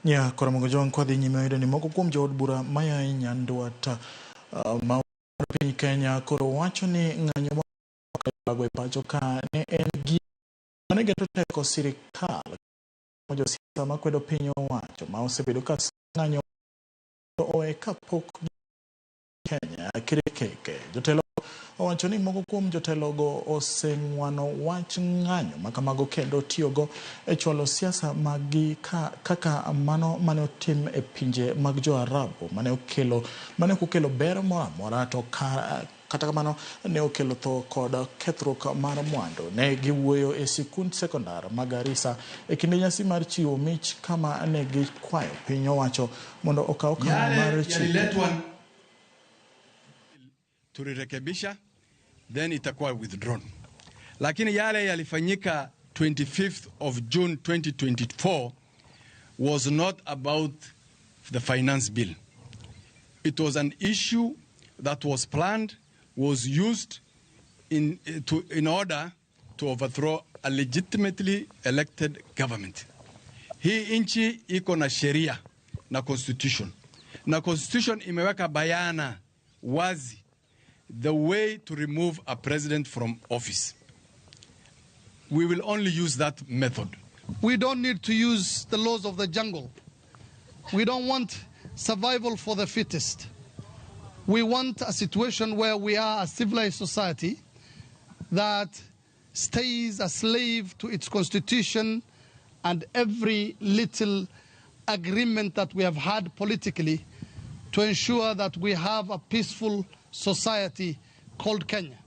Ya koro mogo jowang' kwadhi nyime wayudo ni moko kuom jood bura maya e nyandwat ma piny Kenya koro wacho ni ng'anyo ma e pacho ka ne en gi mane geto teko sirikal josiasa makwedo piny owacho ma osebedo ka ng'anyo owe kapok Kenya kirikeke. Jotelo owacho ni moko kuom jotelogo oseng'wano wach ng'anyo ma kamago kendo tiyogo e chwalo siasa maggi ka, kaka mano mane otim e pinje mag jo-Arabu mane okelo mane ok okelo ber moro amora to ka, kata kamano ne okelo tho kod kethruok mar mwandu. Ne giwuoyo e sikund sekondar ma Garissa e kinde nyasi mar chiwo mich kama ne gikwayo piny owacho mondo okaw okang' mar chike. Yaliletwa tulirekebisha, then itakuwa withdrawn, lakini yale yalifanyika 25th of June 2024 was not about the finance bill. It was an issue that was planned, was used in order to overthrow a legitimately elected government. Hii nchi iko na sheria na constitution, na constitution imeweka bayana wazi the way to remove a president from office. We will only use that method. We don't need to use the laws of the jungle. We don't want survival for the fittest. We want a situation where we are a civilized society that stays a slave to its constitution and every little agreement that we have had politically to ensure that we have a peaceful society called Kenya.